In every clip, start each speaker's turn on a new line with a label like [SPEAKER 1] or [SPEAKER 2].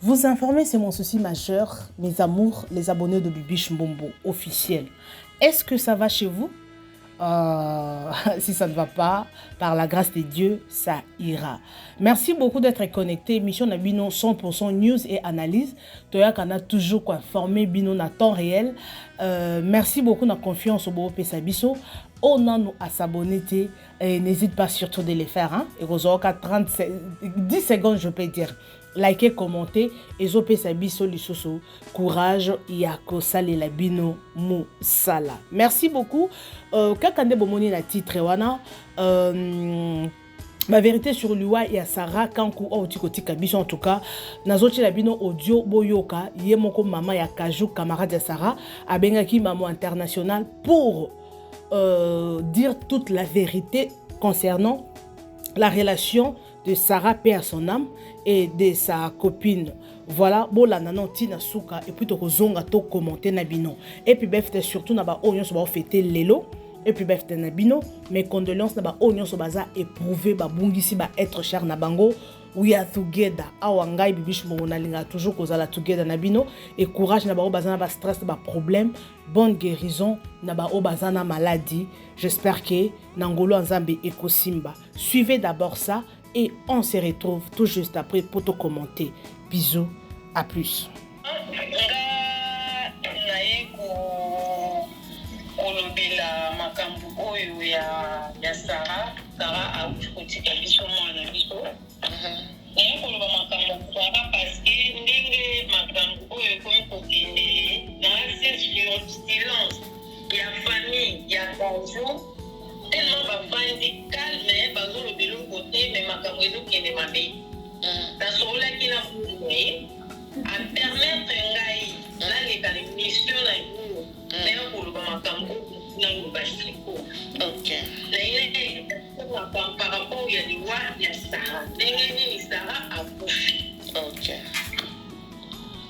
[SPEAKER 1] Vous informer, c'est mon souci majeur, mes amours, les abonnés de Bibiche Mbombo officiel. Est-ce que ça va chez vous? Si ça ne va pas, par la grâce de Dieu, ça ira. Merci beaucoup d'être connecté. Mission na bino 100% news et analyse. Toyaka na toujours quoi informer bino na temps réel. Merci beaucoup na confiance au pesa biso. On a nous à s'abonner et n'hésite pas surtout de le faire, hein. Et 30 10 secondes je peux dire. Liker, commenter ezopesa biso lisusu courage ya kosalela bino mosala. Merci beaucoup. Kaka nde bomoni na titre wana, ma vérité sur liwa ya Sarah Kanku oyo oti kotika biso. En tout cas, nazotiela bino audio, boyoka ye moko mama ya Kaju, camarade ya Sarah, abengaki Mamo International pour dire toute la vérité concernant la relation de Sarah, paix à son âme, et de sa copine. Voilà, bolanda non tina suka et puis tokozonga to commenter na bino. Et puis bref, surtout na ba oyo nyonso ba fêter lelo. Et puis bref na bino, mes condoléances na ba oyo nyonso baza éprouvé, ba bungisi ba être cher na bango. We are together. Awa ngai Bibiche Mbongo nalinga toujours kozala together na bino et courage na ba oyo baza na ba stress, ba problème, bonne guérison na ba oyo baza na maladie. J'espère que na ngolo Nzambe ekosimba. Suivez d'abord ça et on se retrouve tout juste après pour te commenter. Bisous, à plus.
[SPEAKER 2] Nga naye kolobela makambo oyo ya Sara. Sara auti kotika biso, mwana biso. Naye koloba makambo ya Sara parce que ndenge makambo oyo ekomi kokendele na sur silence ya famille ya Kaju, tellement bafandi calme, bazoloba eloko te, mais makambo ezokende mabe. Nasololaki na mwana ye, apermettre ngai naleka na mission na bino, naya koloba makambo oyo naloba siko. Naye par rapport ya liwa ya Sara, ndenge nini Sara akufi.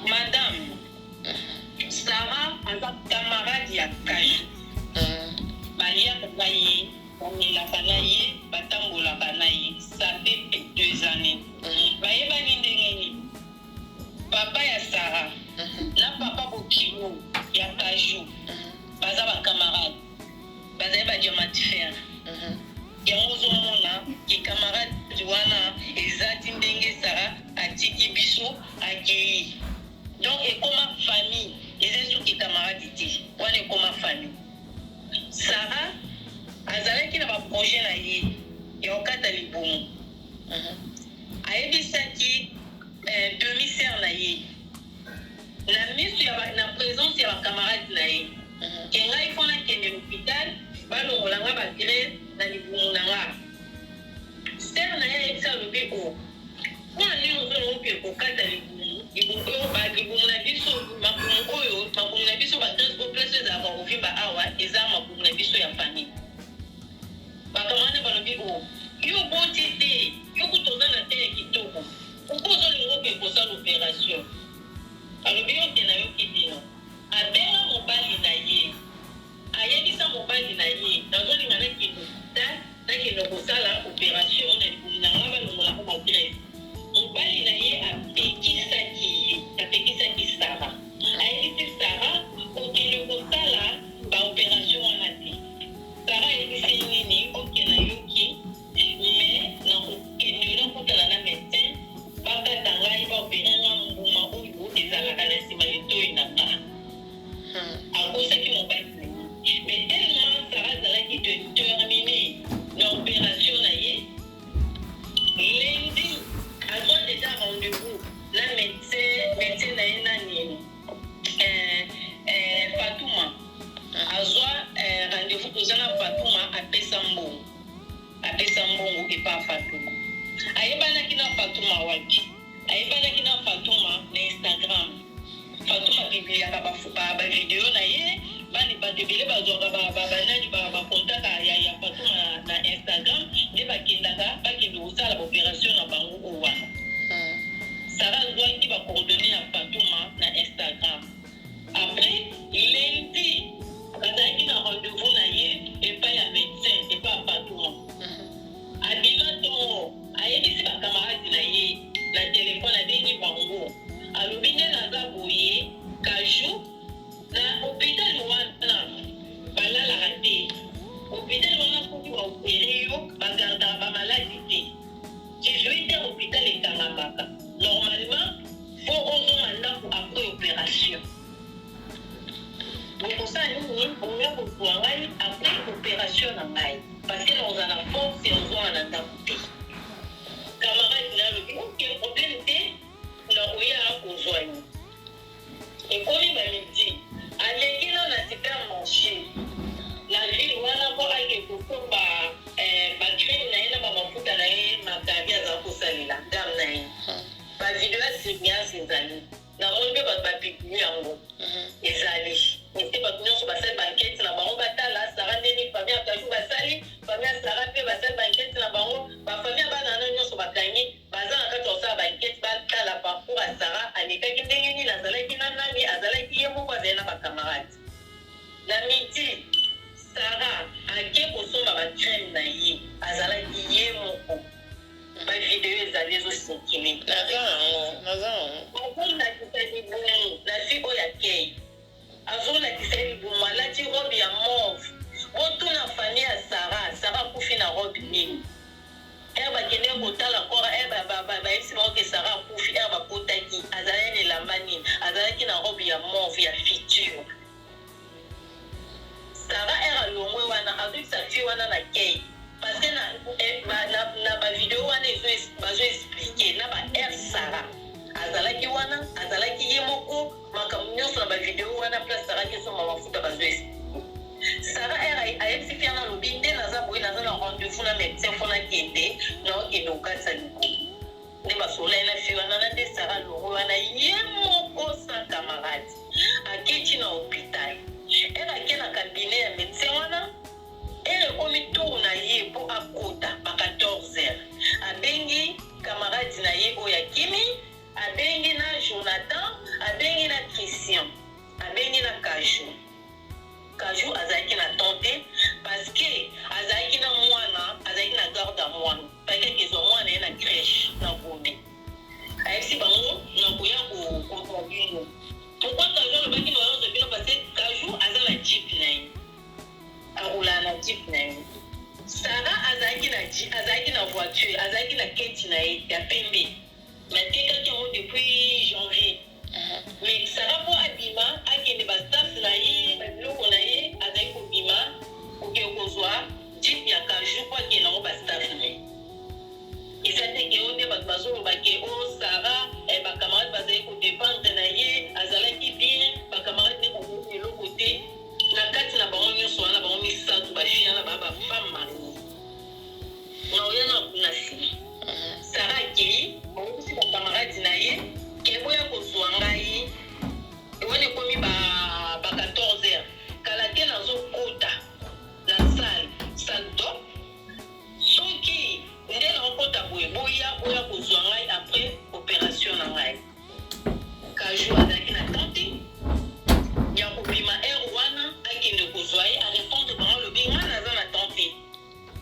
[SPEAKER 2] Madame Sara aza camarade ya Kaju. Baliaka na ye, bamelaka na ye, batambolaka na ye. Ça fait 2 années bayebani. Ndenge nini? Papa ya Sara na papa bokilo ya Kaju baza bacamarade, bazali badiamantifere. Yango ozomona ke camarade wana eza ti ndenge Sara atiki biso, akei. Donc ekoma famille, eza soki camarade te, wana ekoma famille. Sara azalaki na baprojet na ye ya kokata libumu. Ayebisaki demi sœur na ye na miso ya na présence ya bacamarade na ye ke ngai mpo nakende l'hôpital, balongola nga bagraisse na libumu na nga. Sœur na ye ayebisa, alobi: "O, mpona nini ozolongo mpe kokata libumu? Libumu na biso, mabumu oyo, mabumu na biso, bagraisse oyo, place ezalaka kovimba awa, eza mabumu na biso ya famille." Bacamarade balobi: "O, yo boti te, yo kuta oza na te ya kitoko, uko ozolinga oke kosala opération?" Alobi: "Oke, nayoki bino." Abenga mobali na ye, ayebisa mobali na ye: "Nazolinga nakende hôpital, nakende kosala opération na libumu na nga, balongolaka bagraisse." Mobali na ye apekisaki ye, apekisaki Sara. Ayebisi Sara: "Okende kosala baopération wana te." Sara ayebisi nini? "Oke, nayoki, mais nakokende nakutana na médecin, bakata ngai, baopérer nga mbuma oyo ezalaka na nsima litoi na nga." Akosaki mobali na ye, mais tellement Sara azalaki déterminé na opération na ye, lundi azwa déjà rendez-vous na médecin. Médecin na ye nani? Fatuma. Azwa rendez-vous toza na Fatuma, apesa mbongo, apesa mbongo epa Fatuma. Ayebanaki na Fatuma wapi? Ayebanaki na Fatuma na Instagram. Fatuma publiaka bavideo na ye. Bani, bato ebele bazwaka banani, bacontacts ya Fatuma na Instagram, nde bakendaka, bakende kosala baopération na bango oyo wana. Sara azwaki bacoordonnées ya Fatuma na Instagram. Après, lundi bazalaki na rendez-vous na ye epai ya médecin, epai ya Fatuma. Abima ntongo, ayebisi bacamarade na ye na telefone, abengi bango. kozwa ngai après opération na ngai, parce que nakozala na force ya kozonga na ndako te. Camarade na alobi: "Ok, problème te, nakoya kozwa yo." Ekomi bamidi, aleki na na supermarché na ville wana mpo ake kosomba bacrème na ye na bamafuta na ye makabi azala kosalela gamme na ye. Bavideo ya surveillance ezali, namoni mpe bato bapublier yango, ezali ete bato nyonso basali baenquête na bango, batala Sara ndeni. Famille ya Kaju basali, famille ya Sara mpe basali baenquête na bango, bafamille ya bana na nyonso bakangi, baza na kati ya kosala baenquête, batala parcours ya Sara, alekaki ndenge nini, azalaki na nani, azalaki ye moko, azali na bacamarade. Na midi, Sara ake kosomba bacrème na ye, azalaki ye moko. Bavideo ezali, ezocirculer.
[SPEAKER 3] Naza yango, naza yango.
[SPEAKER 2] Azolakisa libumu na fille oyo akei, azolakisa ye libumu, alati robe ya mauve. Botuna famille ya Sara, Sara akufi na robe nini? Heure bakende kotala corps, heure bayebisi bango ke Sara akufi, heure bakotaki, azalaki na elamba nini? Azalaki na robe ya mauve ya Future. Sara, heure alongwe wana, azokisa fille wana na kei, parce que na bavideo wana bazoexpliquer na baheure Sara azalaki wana, azalaki ye moko, makambo nyonso na bavideo wana. Place Sara akesomba mafuta, bazoexpliquer. Sara, heure ayebisi fille wana, alobi: "Nde naza boye, naza na rendez-vous na médecin, fo nakende, naokende kokatisa libumu." Nde basola ye na fille wana na nde Sara alongwe wana ye moko sans camarade, aketi na hôpital. Heure ake na cabinet ya médecin wana, heure ekomi tour na ye mpo akota ba 14 heures, abengi camarade na ye oyo akimi, abengi na Jonathan, abengi na Christian, abengi na Kaju. Kaju azalaki na temps te, parce que azalaki na mwana, azalaki na garde ya mwana, pakaki ezwa mwana ye na crèche na Gombe. Ayebisi bango: "Nakoya kozwa bino." Pourquoi Kaju alobaki na ozwa bino? Parce que Kaju aza na jeep na ye, akolala na jeep na ye. Sara azalaki na voiture, azalaki na keti na ye ya pembe, natekaki yango depuis janvier. Mais Sara, mpo abima, akende bastaff na ye, babiloko na ye, azali kobima, kokende kozwa jeep ya Kaju mpo akende yango bastaff na ye. Eza te ke oyo nde bato bazoloba ke o Sara, bacamarade bazali kodépendre na ye, azalaki bien, bacamarade nde bazali eloko te. Na kati na bango nyonso wana, bango misato, bafille wana baa bafemme mariée. Na oya na kuna nsima, Sara akei, oyebisi bacamarade na ye ke boya kozwa ngai. Wana ekomi ba 14 heures. Kala te nazokota na salle d'op. Soki nde nakokota boye, boya, boya kozwa ngai après opération na ngai. Kaju azalaki na temps te ya kobima heure wana akende kozwa ye. Arépondre bango, alobi: "Ngai naza na temps te,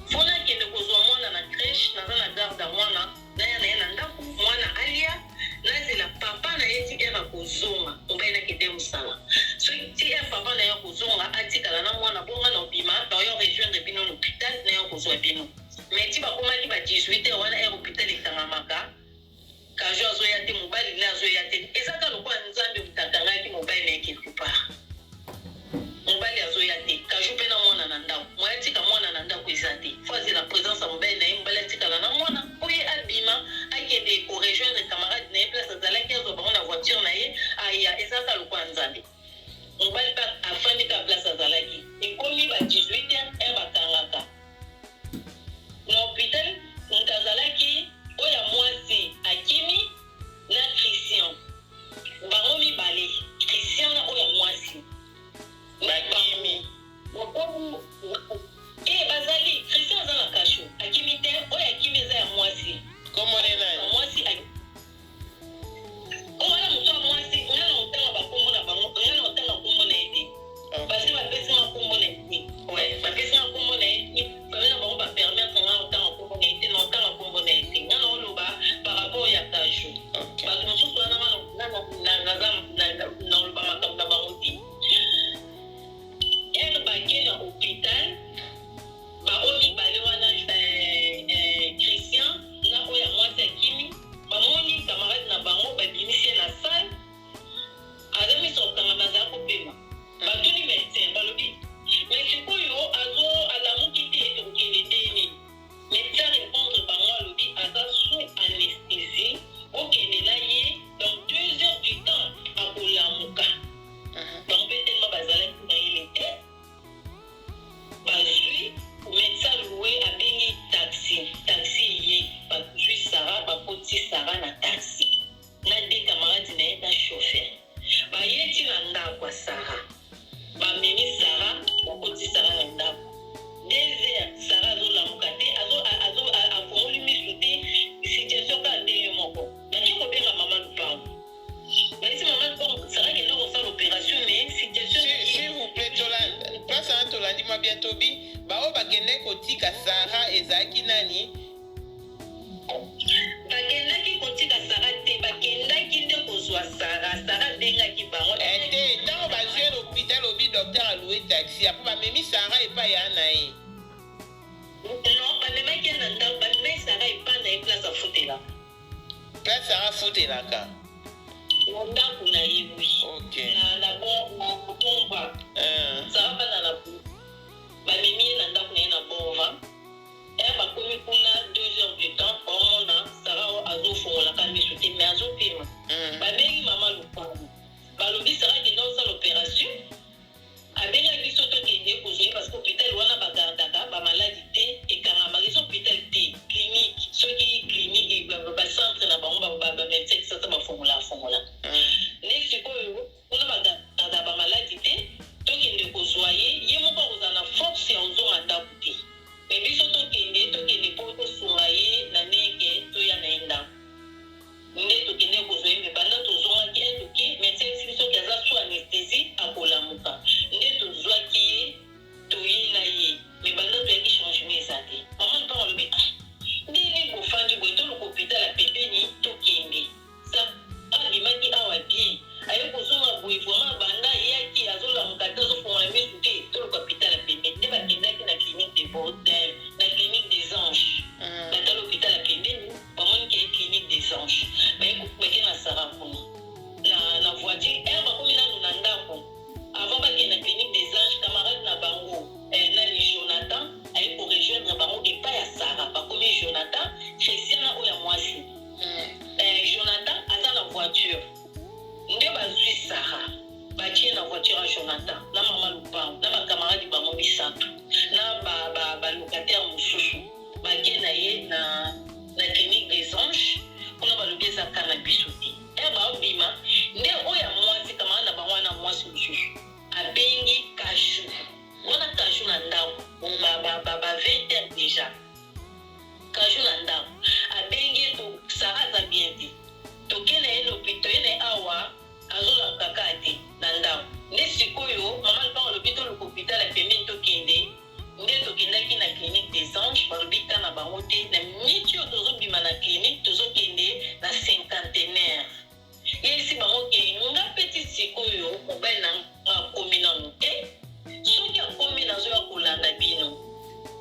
[SPEAKER 2] fo nakende kozwa mwana na crèche, naza na garde ya mwana, naya na ye na ndako, mwana alia, nazela papa na ye ti heure akozonga. Mobali nakende mosala, soki ti heure papa na ye akozonga, atikala na mwana bonga na obima, naoya rejoindre bino na hôpital, naya kozwa bino." Mais ti bakomaki ba 18 heure wana, heure hôpital ekangamaka, Kaju azoya te, mobali ne azoya te. Eza kaka lokola Nzambe moto akangaki mobali na ye quelque part. Mobali azoya te, Kaju mpe na mwana na ndako, moya atika mwana na ndako eza te. Fo azela présence ya mobali na ye, mobali atikala na mwana mpo ye abima, akende korejoindre camarade na ye place azalaki, azwa bango na voiture na ye, aya. Eza kaka lokola Nzambe. Mobali mpe afandi kaka place azalaki. Ekomi ba 18 heures, heure bakangaka na hôpital. Moto azalaki oyo ya mwasi akimi na Christian.
[SPEAKER 3] kotika Sara ezalaki nani?
[SPEAKER 2] Bakendaki kotika Sara te, bakendaki nde kozwa Sara. Sara abengaki bango.
[SPEAKER 3] Eh, te, ntango bazwi ye na hôpital, obi docteur alouer taxi, apo bamemi Sara epai ya na ye.
[SPEAKER 2] Non, bamemaki ye na ndako, bamemaki Sara epai na ye, place afutelaka.
[SPEAKER 3] Place Sara afutelaka?
[SPEAKER 2] Na ndako na ye, oui. Na Bonva. Sara bana na bamemi ye na ndako na ye na Bonva. Ere bakomi kuna, 2 heures du temps, baomona Sara oyo azofungolaka miso te, mais azopema. Babengi mama Lupango, balobi Sara akenda kosala opération, abengaki biso tokende kozwa ye, parce que hôpital wana bagardaka bamaladi te, ekangamaka. Eza hôpital te, clinique. Soki clinique, bacentre na bango, bamédecin sasa bafongola fongola. Nde sikoyo kuna bagardaka bamaladi te. Tokende kozwa ye, ye moko akozala na force ya kozonga ndako te, me biso tokende mpo tosunga ye na ndenge toya na ye ndako. Nde tokende kozwa ye, me banda tozongaki e toke, médecin ayebisi biso ke aza sous anesthésie, akolamuka. Nde tozwaki ye, toye na ye, me banda toyaki, changement eza te. Mama Lupango alobi: "Ah, ndeni bofandi boye, toluka hôpital ya pembeni, tokende. Abimaki awa bien, aye kozonga boye, vraiment banda ayaki azolamuka te, azofongola misu te. Toluka hôpital ya pembeni." Nde bakendaki na clinique de na Clinique des Anges. Batala hôpital ya pembeni, bamoni ke Clinique des Anges. Bake na Sara kuna na voiture. Ere bakomi nanu na ndako, avant bakende na Clinique des Anges, camarade na bango, nani, Jonathan, aye korejoindre bango epai ya Sara. Bakomi Jonathan, Christian na oyo ya mwasi. Jonathan aza na voiture. Nde bazwi Sara, batie na voiture ya Jonathan na mama Lupango na bakamaradi bango misato na balocataire mosusu. Bake na ye na Clinique des Anges. Kuna balobi eza ka na biso te. Ere baobima, nde oyo ya mwasi, camarade na bango wana mwasi mosusu, abengi Kashu wana. Kashu na ndako ba 20 heures déjà. Kashu na ndako abengi ye to Sara aza bien te, tokende ye lopi, toye na ye awa, azolamuka kaka te na ndako. Nde sikoyo mama Lupango alobi toluka hôpital ya pembeni, tokende. Nde tokendaki na Clinique des Anges, balobi ta na bango te. Na miti oyo tozobima na clinique, tozokende na Cinquantenaire, yebisi bango ke nga mpe ti sikoyo mobali na nga akomi nanu te. Soki akomi, nazoya kolanda bino.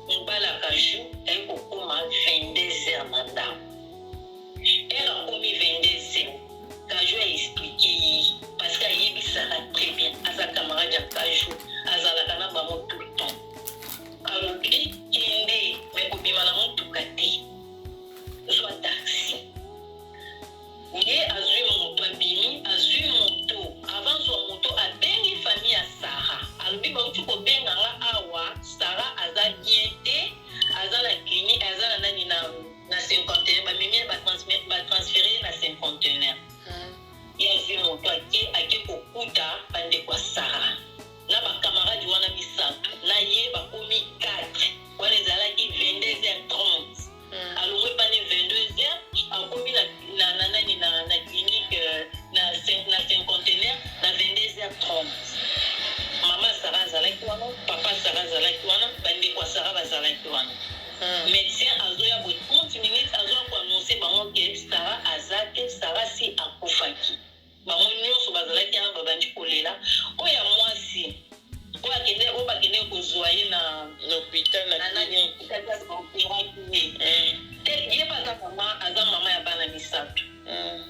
[SPEAKER 2] Mobali Akaju aye kokóma 22 heures na ndako. Ere akomi 22 heures, Kaju aexpliquer ye, parce que ayebisaka très bien, aza camarade ya Kaju, azalaka na bango tout le temps. Alobi: "Kende, me kobima na motuka te, zwa taxi." Ye azwi moto, abimi, azwi moto. Avant zwa moto, abengi famille ya Sara, alobi: "Bauti kobenga nga awa, Sara aza bien te, aza na clinique, aza na nani, na Cinquantenaire, bamemi ye, batransférer ye na Cinquantenaire." Ye azwi moto, ake kokuta bandeko ya Sara na bakamaradi wana misato na ye, bakomi 4. Wana ezalaki 22h30. Alongwe pane 22h, akomi na nani, na clinique, na Cinquantenaire na 22h30. Mama Sara azalaki wana, papa Sara azalaki wana, bandeko ya Sara bazalaki wana. Médecin azoya boye 30 minutes, azoya koannoncer bango ke Sara aza te, Sara si akufaki. Bango nyonso bazalaki wana babandi kolela. Oyo ya mwasi, oyo akende, oyo bakende kozwa ye na
[SPEAKER 3] hôpital, na clinique,
[SPEAKER 2] ye te, ye mpe aza mama, aza mama ya bana misato.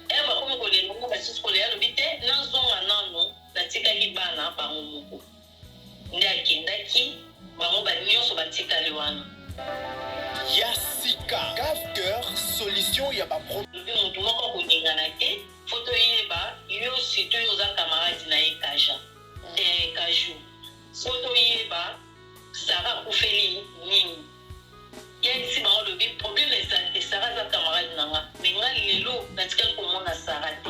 [SPEAKER 2] Ere bakomi kolela, ngo basusu kolela, alobi te, nazonga nanu, natikaki bana bango moko. Nde akendaki, bango banyonso batikali wana.
[SPEAKER 4] Ya sika, Cafcœur, solution ya bapro.
[SPEAKER 2] Lobi motu moko akoningana te, fo toyeba yo, surtout yo oza camarade na ye Kaja, Kaju, fo toyeba Sara akufeli nini. Yebisi bango, alobi problème eza te, Sara aza camarade na nga, me nga lelo natikali komona Sara te.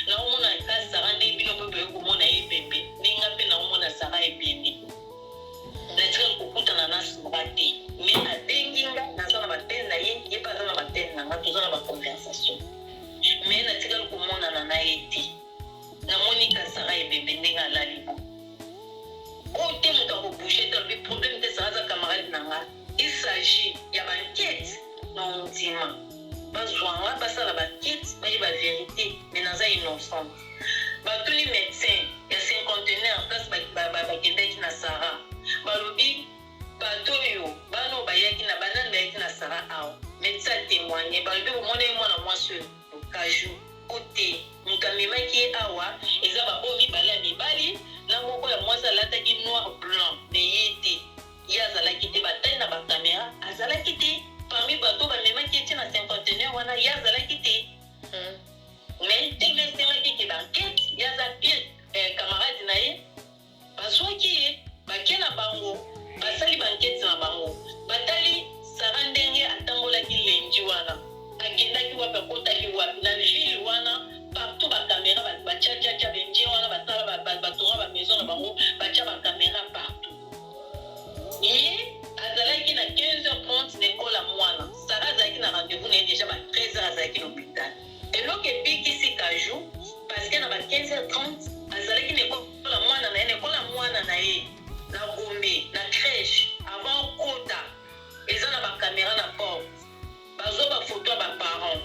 [SPEAKER 2] Naomona ka Sara nde bino mpe boye komona ye ebembe, nde nga mpe naomona Sara ebembe. Natikali kokutana na Sara te, me abengi nga, naza na batele na ye, ye mpe aza na batele na nga, toza na baconversation, me natikali komonana na ye te. Namoni ka Sara ebembe ndenge alali bo oyo te, moto akobouger te. Alobi problème te, Sara aza camarade na nga. Il s'agit s'agit ya ba enquete, na ondima bazwa nga, basala ba enquete, bayeba verite, mais naza innocente. Batuni médecin ya Cinquantenaire, place bakendaki na Sara, balobi bato oyo, bana oyo bayaki na banani, bayaki na Sara awa. Médecin atémoigne, balobi bomona ye, mwana mwasi oyo Kaju o te, moto amemaki ye awa eza baoyo mibale ya mibali na moko ya mwasi alataki noir blanc, mais ye te, ye azalaki te. Batali na bacaméra, azalaki te parmi bato bamemaki ye ti na Cinquantenaire wana, ye azalaki te. Mais ndenge esengaki ke baenquête, ye aza pire camarade na ye, bazwaki ye, bake na bango, basali baenquête na bango, batali Sara ndenge atambolaki lendi wana, akendaki wapi, akotaki wapi na ville wana. Partout bacaméra batiatiatia, benje wana basala, batonga bamaison na bango, batia bacaméra partout. Ye azalaki na 15h30 na ekola mwana Sara, azalaki na rendez-vous na ye déjà ba 13h, azalaki na hôpital. Eloko ebikisi Kaju, parce que na ba 15h30 azalaki na ekola mwana na ye, na ekola mwana na ye na Gombe, na crèche. Avant okota, eza na bacaméra na porte, bazwa bafoto ya baparent.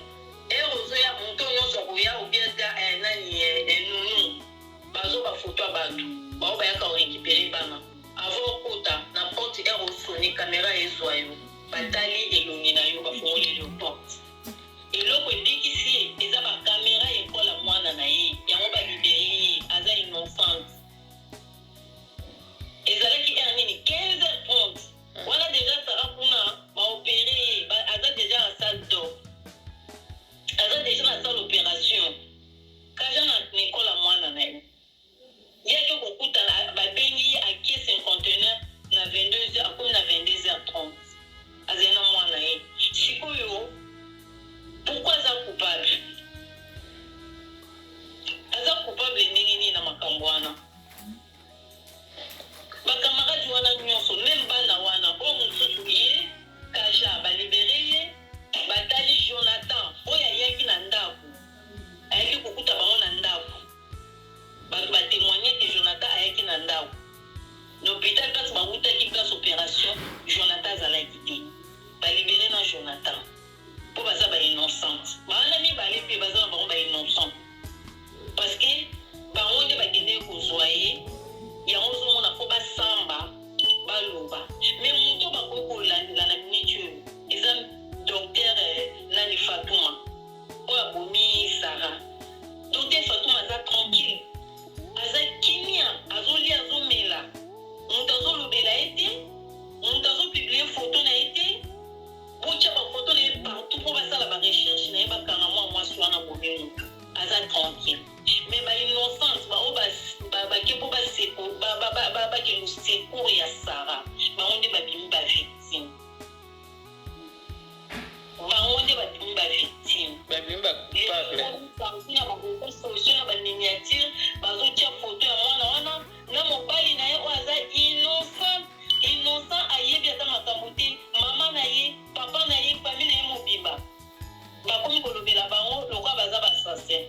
[SPEAKER 2] Ere ozoya, moto nyonso akoya obiaka nani, nunu, bazwa bafoto ya bato bao bayaka korécupérer bana. Avant okota na porte, ere osoni, caméra ezwa yo, batali elongi na yo, bafongoleli yo porte. Eloko ebikisi ye eza bacaméra ekola mwana na ye, yango balibérer ye, aza innocente. Ezalaki heure nini? 15h30 wana déjà Sara kuna baopérer ye, aza déjà na salle d'op, aza déjà na salle opération. Kaja na ekola mwana na ye, yaki kokutana, babengi ye, akie Cinquantenaire na 22h, akomi na 22h30, azali na mwana ye. Sikoyo pourquoi aza coupable? Aza coupable ndenge nini na makambo wana? Bacamarade wana nyonso, même bana wana oyo mosusu, ye Kaja balibérer ye. Batali Jonathan oyo ayaki na ndako, ayaki kokuta bango na ndako. Bato batémoigne ke Jonathan ayaki na ndako. Na hôpital, place bawutaki, place opération, Jonathan azalaki te. Balibérer na Jonathan mpo baza bainnocente. Bana mibale mpe baza na bango bainnocent, parce que bango nde bakendeki kozwa ye. Yango ozomona, mpo basamba, baloba. Mais moto bakoki kolandela na miniti oyo eza docteur nani, Fatuma, oyo abomi Sara. Docteur Fatuma aza tranquille, aza kimia, azolia, azomela, moto azolobela ye te, moto azopublier foto na ye te. Botya bafoto na ye partout mpo basala barecherche na ye, bakanga mwa mwasi wana bomi motu, aza tranquille. Mais bainnocente baoyo bake mpo bakende secours ya Sara, bango nde babimi bavictime, bango nde babimi bavictime.
[SPEAKER 3] Babimi bacoupable.
[SPEAKER 2] Na baréseaux sociaux, na baminiature, bazotia foto ya mwana wana na mobali na ye oyo aza innocent, innocent, ayebi ata makambo te. Mama na ye, papa na ye, famille na ye mobimba, bakomi kolobela bango lokola baza bassassin.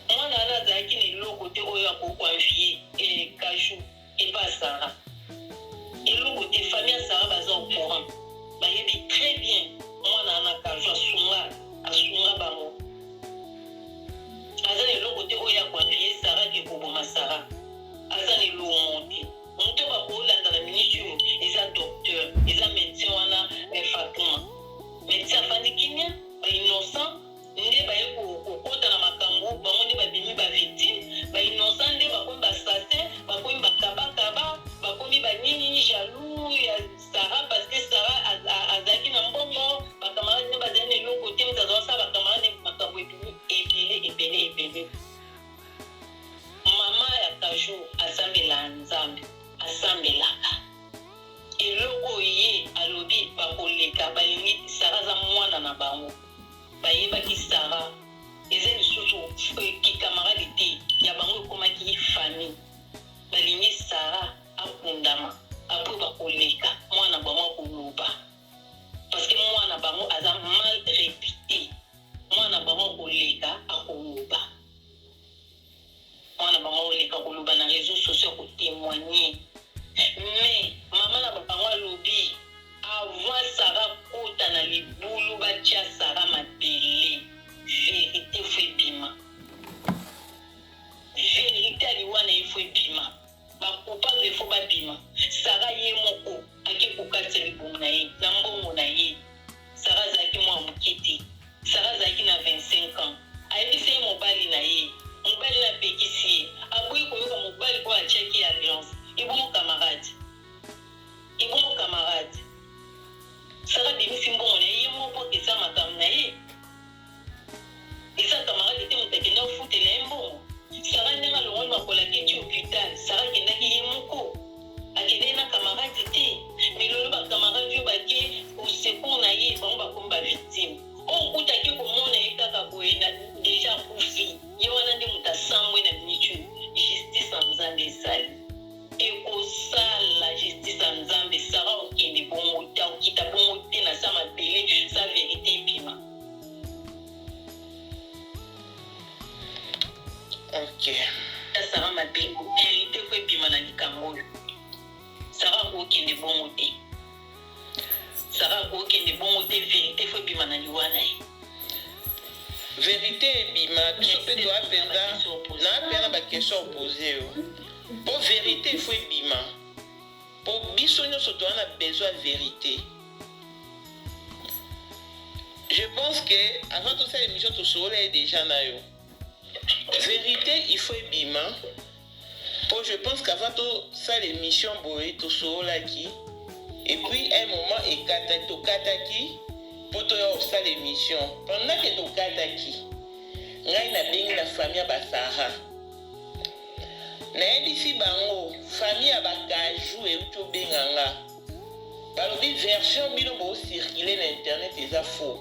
[SPEAKER 2] Mwana wana azalaki na eloko te oyo akoki koenvier Kaju epa Sara, eloko te. Famille ya Sara baza au courant, bayebi très bien mwana wana Kaju asunga, asunga bango. Aza na eloko te oyo akoenvier Sara ke koboma Sara, aza na eloko te. Moto bakolanda na miniti oyo eza docteur, eza médecin wana Fatuma. Médecin afandi kimia. Bainnocent nde baye kokota na makambo, bango nde babimi bavictime. Bainnocent nde bakomi bassassin, bakomi bakabakaba, bakomi banini, jaloux ya Sara, parce que Sara azalaki na mbongo, bacamarade nde bazali na eloko te. Moto azwasala bacamarade, makambo ebimi ebele, ebele, ebele. Mama ya Kaju asambela Nzambe, asambelaka eloko ye alobi, bakoleka. Balingi Sara, aza mwana na bango, bayebaki Sara eza lisusu kikamarade te ya bango, ekomaki famille. Balingi Sara akundama, après bakoleka, mwana bango akoloba, parce que mwana bango aza mal réputé. Mwana bango akoleka, akoloba, mwana bango akoleka koloba na réseau sociaux, akotémoigne. Mais mama na bango alobi
[SPEAKER 3] Ok.
[SPEAKER 2] Sara mabe, verité faut ebima na likambo oyo. Sara akokende bongo te. Sara akokende bongo te, verité faut ebima na liwa na ye.
[SPEAKER 3] Verité ebima, biso mpe toya mpenza naa mpe na baquestion opose yo, mpo vérité faut ebima, mpo biso nyonso toza na besoin ya vérité. Je pense que avant tosala émission, tosolola ye déjà na yo. Vérité il faut ebima, mpo je pense qu'avant tosala émission boye, tosololaki et puis un moment ekata, tokataki mpo toya kosala émission. Pendant que tokataki, ngai nabengi na famille ya basara, nayebisi bango famille ya bakaju euti obenga nga, balobi version bino bocircule na internet eza faux.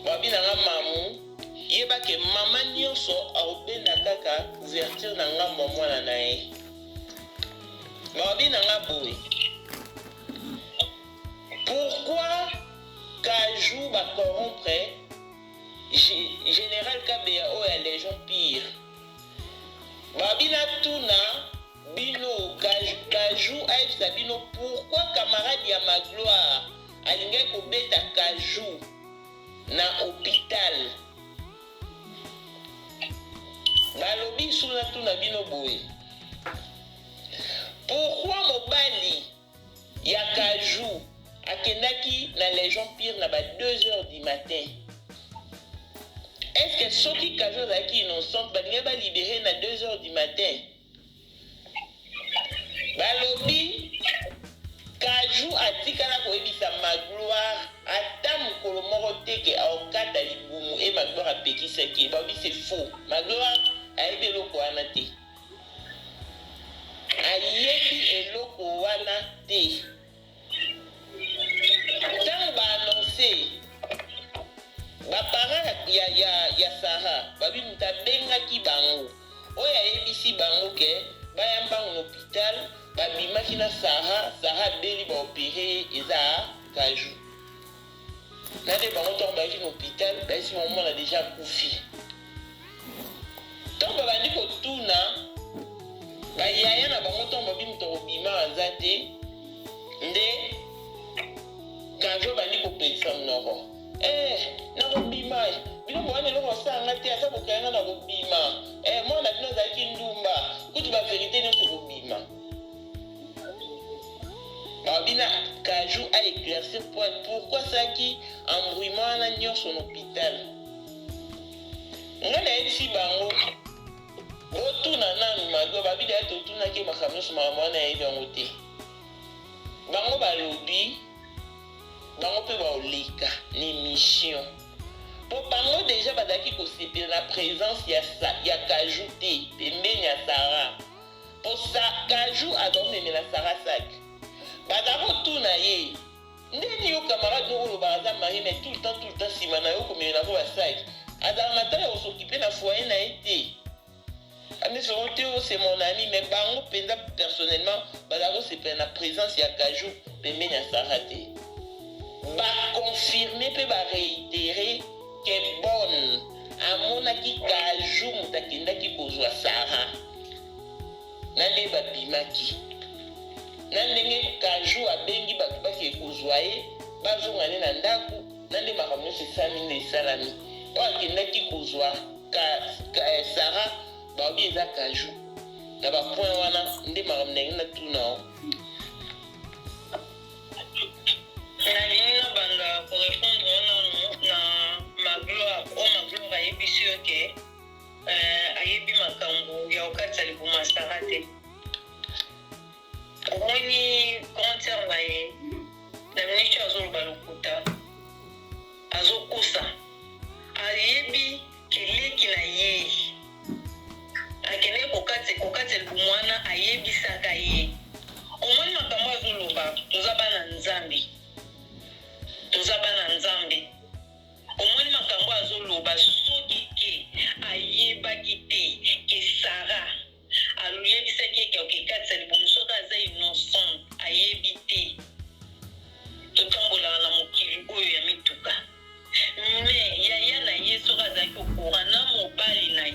[SPEAKER 3] Babi na nga: "Mamu, yebake mama nyonso akobenda kaka couverture na ngambo ya mwana na ye." Babi na nga boye: "Pourquoi Kaju bacorrompre général Kabeya oyo ya Légion Pire?" Babi natuna bino, Kaju ayebisa bino pourquoi camarade ya Magloire alingaki kobeta Kaju na hôpital. Balobi su natuna bino boye: pourquoi mobali ya Kaju akendaki na Légion Pire na ba 2 heures du matin? Est ce que soki Kaju azalaki innocente, balingaki balibérer na 2 heures du matin? Balobi Kaju atikala koyebisa Magloire ata mokolo moko te ke aokata libumu e Magloire apekisaki ye. Balobi c'est faux, Magloire ayebi eloko wana te, ayebi eloko wana te. Ntango baannonce baparent ya Sara, babi moto abengaki bango oyo ayebisi bango ke baya mbango na hôpital, babimaki na Sara, Sara abeli, baopérer ye, eza Kaju. Na nde bango ntango bayaki na hôpital, bayesi bango mwana déjà akufi. Ntango babandi kotuna bayaya na bango, ntango babi moto akobima aza te, nde Kaju abandi kopekisa monoko: "Eh, nakobima, bino bowana eloko asalanga te, ata bokayanga na kobima. Eh, mwana bino azalaki ndumba." Kutu bavérité nyonso ekobima. Babi na Kaju aéclaircir point pourquoi asalaki embrouillement wana nyonso na hôpital. Ngai nayebisi bango botuna nanu Maglo. Babi daya totunaki makambo nyonso, makambo wana yayebi yango te. Bango balobi bango mpe baoleka na émission, mpo bango déjà bazalaki kosepela na présence ya Kaju te pembeni ya Sara, mpo Kaju azomemela Sara sac. Baza kotuna ye: "Ndeni yo camarade moko olobaka aza marié, mais tout le temps, tout le temps nsima na yo komemela ko basac, azala na ntango ya kos'occuper na foyer na ye te?" Amisongo te o c'est mon ami. Mais bango mpenza personnellement bazala kosepela na présence ya Kaju pembeni ya Sara te. Baconfirme mpe baréitérer ke bonne amonaki Kaju moto akendaki kozwa Sara, na nde babimaki, na ndenge Kaju abengi bato bakee kozwa ye, bazonga nde na ndako, na nde makambo nyonso esalami nde esalami. Oyo akendaki kozwa Sara, balobi eza Kaju. Na bapoint wana nde makambo ndenge natuna o.
[SPEAKER 2] Nalingi nabanda korépondre nanu na Magloire. Oyo Magloire ayebisi yo ke ayebi makambo ya kokatisa libumu ya Sara te. Omoni grande sœur na ye na miniti azoloba lokuta, azokosa. Ayebi keleki na ye akende kokatisa libumu wana, ayebisaka ye. Omoni makambo azoloba, toza bana Nzambe, toza bana Nzambe. Omoni makambo azoloba, soki ke ayebaki te ke Sara aluyebisaki eke okekatisa libumu, soki aza innocent, ayebi te. Totambolaka na mokili oyo ya mituka, mais yaya na ye soki azalaki okura na mobali na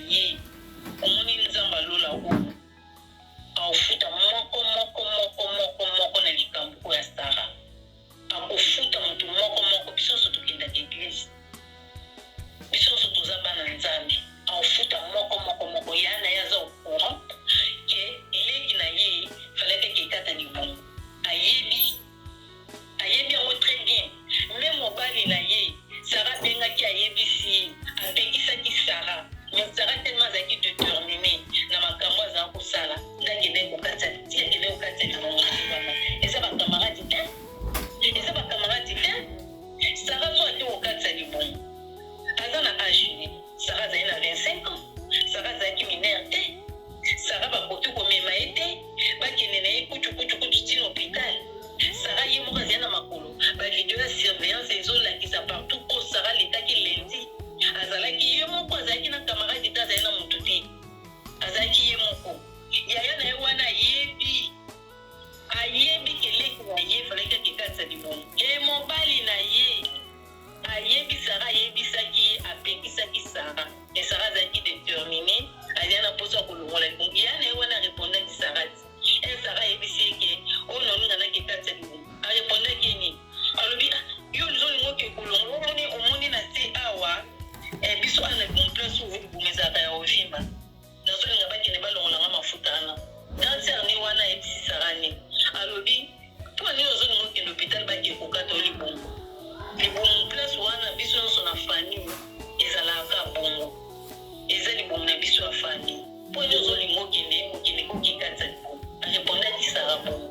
[SPEAKER 2] biso ya famille. Mpo nini ozolinga okende okende kokikatisa libumu? Arepondaki Sara bongo.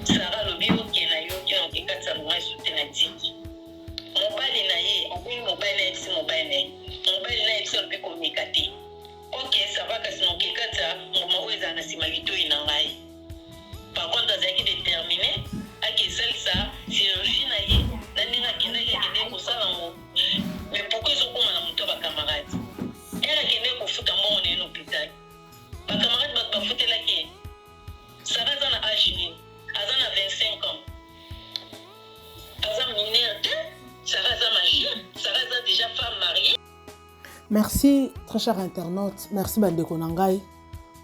[SPEAKER 2] Sara alobi oke nayoki na okekatisa mbuma esu te natiki. Mobali na ye abengi mobali na ayebisi mobali na ye. Mobali na ayebisi alobi komeka te. Ok ça va kasi na okekatisa mbuma oyo ezala na nsima litoyi na ngai. Par contre azalaki determine ake salisa chirurgie na ye na ndenge akendaki akendeki kosala yango. Mais pourquoi ezokoma na moto ya ba camarades? Heure akendeki kofuta mbongo na ye na hopital, ba camarades bato bafutelaki ye? Sarah aza na age nini? Aza na 25 ans. Aza mineure te. Sarah aza majeure. Sarah aza dejà femme mariee.
[SPEAKER 1] Merci très cher internaute, merci bandeko na ngai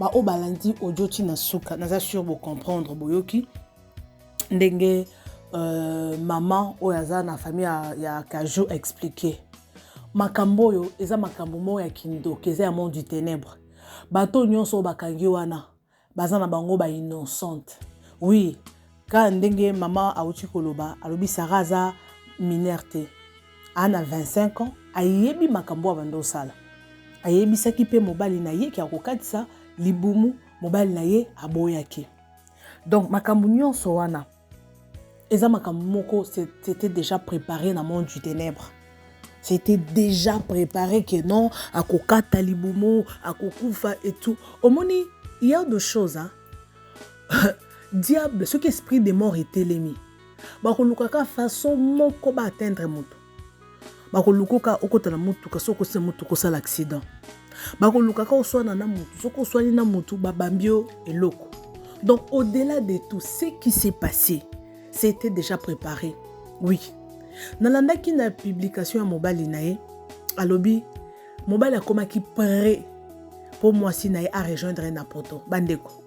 [SPEAKER 1] baoyo balandi audio ti na suka, naza sur bo comprendre boyoki ndenge euh, maman oyo aza na famille ya, ya Kajou expliquer makambo oyo eza makambo moko ya kindoki, eza ya monde du ténèbre. Bato nyonso oyo bakangi wana baza na bango ba innocente. Oui, kaka ndenge mama awuti koloba, alobi Sarah aza mineure te, aa na 25 ans, ayebi makambo oyo abanda osala. Ayebisaki mpe mobali na ye ke akokatisa libumu, mobali na ye aboyaki. Donc makambo nyonso wana eza makambo moko c'était déjà préparé na monde du ténèbre. C'était déjà préparé que non, akokata libumu, akokufa et tout. Omoni, il y a des choses, hein. Diable, soki esprit de mort etelemi, bakolukaka façon moko ba atteindre moto. Bakoluka okota na motuka, soki okosi na motuka osala accident. Bakolukaka oswana na motu, soki oswani na motu babambi yo eloko. Donc au-delà de tout, ce qui s'est passé, c'était déjà préparé. Oui. Nalandaki na publication ya mobali na ye, alobi mobali akomaki prêt po mwasi na ye a rejoindre ye na poto. Bandeko,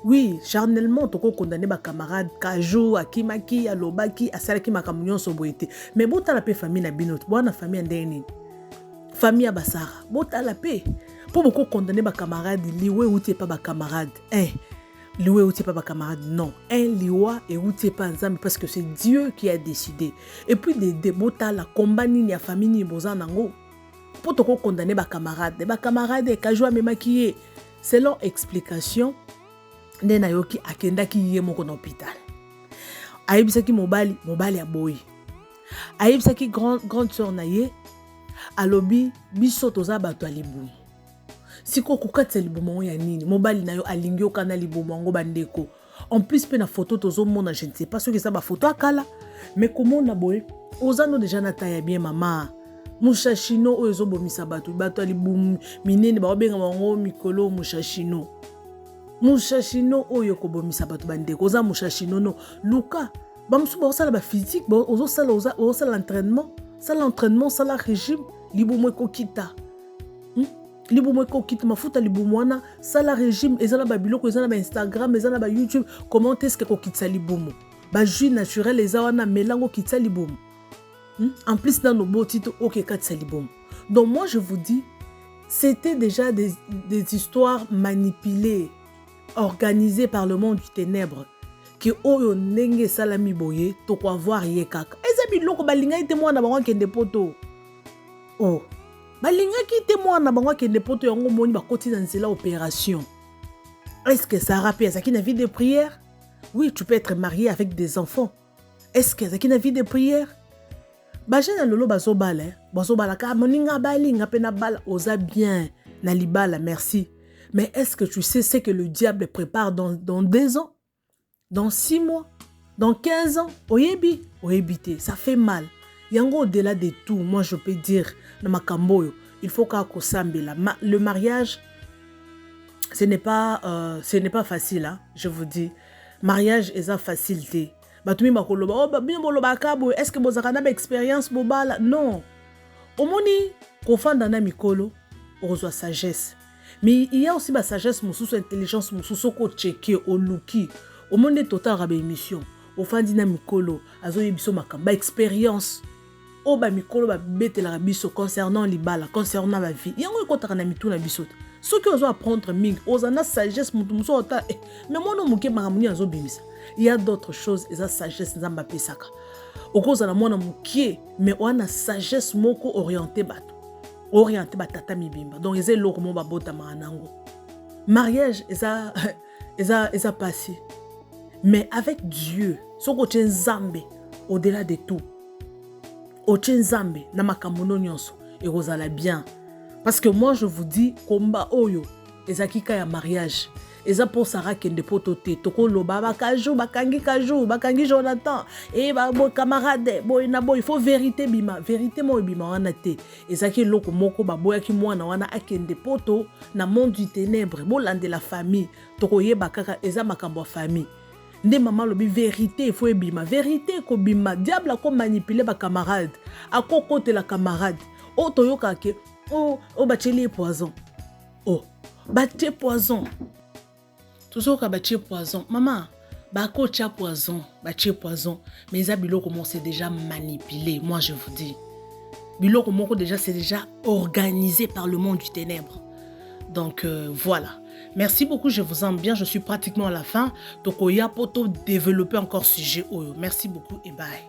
[SPEAKER 1] oui, charnellement toko condamner ba camarades, Kajou akimaki, alobaki, asalaki makambo nyonso boye te. Mais botala pe famille na bino, bwana famille ya ndenge nini? Famille ya Basara, botala pe po boko condamner ba camarades, liwa euti epa ba camarades. Eh, liwa euti epa ba camarades, non. Un liwa euti epa Nzambe parce que c'est Dieu qui a décidé. Et puis de deux, botala combat nini ya famille nini boza nango. Po toko condamner ba camarades, ba camarades Kajou amemaki ye selon explication nde nayoki akendaki ye moko na hôpital. Ayebisaki mobali, mobali aboyi. Ayebisaki grande sœur na ye, alobi biso toza bato ya libumu. Sikoyo kokatisa libumu yango ya nini? Mobali na yo alingi yoka na libumu yango bandeko. En plus pe na photo tozomona, je ne sais pas soki eza ba photo ya kala, mais komona boye oza no déjà na taille ya bien mama. Mushashino oyo ezobomisa bato, bato ya libumu minene baobenga bango mikolo mushashino. Mushashino oyo ekobomisa bato bandeko, oza mushashino no. Luka bamosusu baosala ba physique, ozosala, ozosala entraînement, sala entraînement, sala régime, libumu ekokita. Libumu ekokita, mafuta libumu wana, sala régime, eza na ba biloko, eza na ba Instagram, eza na ba YouTube, comment est-ce que kokitisa libumu? Ba jus naturel eza wana, melango kitisa libumu. En plus nano boti to oke katisa libumu. Donc moi je vous dis, c'était déjà des histoires manipulées, organisées par le monde du ténèbre. Ke oyo ndenge esalami boye, toko avoir ye kaka. Eza biloko balingaki te mwana bango akende poto. Oh, balingaki te mwana bango akende poto, yango moni bakoti na nzela opération. Est-ce que Sarah pe azalaki na vie de prière? Oui, tu peux être marié avec des enfants. Est-ce que azalaki na vie de prière? Ba jeune ya lolo bazobala, eh? Bazobala ka moninga balinga pe na bala, oza bien na libala, merci. Mais est-ce que tu sais ce que le diable prépare dans 2 ans? Dans 6 mois? Dans 15 ans? Oyebi? Oyebi te. Ça fait mal. Yango au-delà de tout, moi je peux dire na makambo oyo, il faut kaka kosambela. Le mariage, ce n'est pas facile, hein, je vous dis. Mariage eza facile te. Bato mingi bakoloba, oh, bino bolobaka boye, est-ce que bozalaka na ba expérience bobala? Non. Omoni kofanda na mikolo, okozwa sagesse. Mais il y a aussi ba sagesse mosusu, intelligence mosusu, soki ochecker, oluki. Omoni nde totalaka ba émission, ofandi na mikolo, azoyebi biso makambo, ba expérience oyo ba mikolo babetelaka biso concernant libala, concernant ba vie. Yango ekotaka na mitu na biso te. Soki ozo apprendre mingi, oza na sagesse, motu mosusu ota, mais mwana moke makambo nini azobimisa. Il y a d'autres choses, eza sagesse Nzambe apesaka. Okozala mwana moke, mais oza na sagesse moko orienté bato. Oriente batata mibimba. Donc eza eloko moko babotamaka nango. Mariage eza eza eza pasi. Mais avec Dieu, soki otie Nzambe au-delà de tout, otie Nzambe na makambo no nyonso, ekozala bien. Parce que moi je vous dis, combat oyo ezalaki ka ya mariage. Eza mpo Sara akende poto te. Tokoloba bakaju, bakangi Kaju, bakangi Jonathan, e ba bo camarade boye na boye. Il faut vérité bima, vérité moko ebima wana te. Ezalaki eloko moko baboyaki mwana wana akende poto na monde du ténèbre. Bolandela famille, tokoyeba kaka eza makambo ya famille. Nde mama alobi vérité il faut ebima, vérité ekobima. Diable ako manipuler ba camarade, akokotela camarade oyo toyokaka ke oyo batieli ye poison. Oh, batie poison, tozoyoka batie poison. Mama, bakotia poison, batie poison, mais eza biloko moko c'est déjà manipulé. Moi je vous dis, biloko moko déjà c'est déjà organisé par le monde du ténèbre. Donc voilà, merci beaucoup, je vous aime bien. Je suis pratiquement à la fin. Tokoya poto développer encore sujet oyo. Merci beaucoup et bye.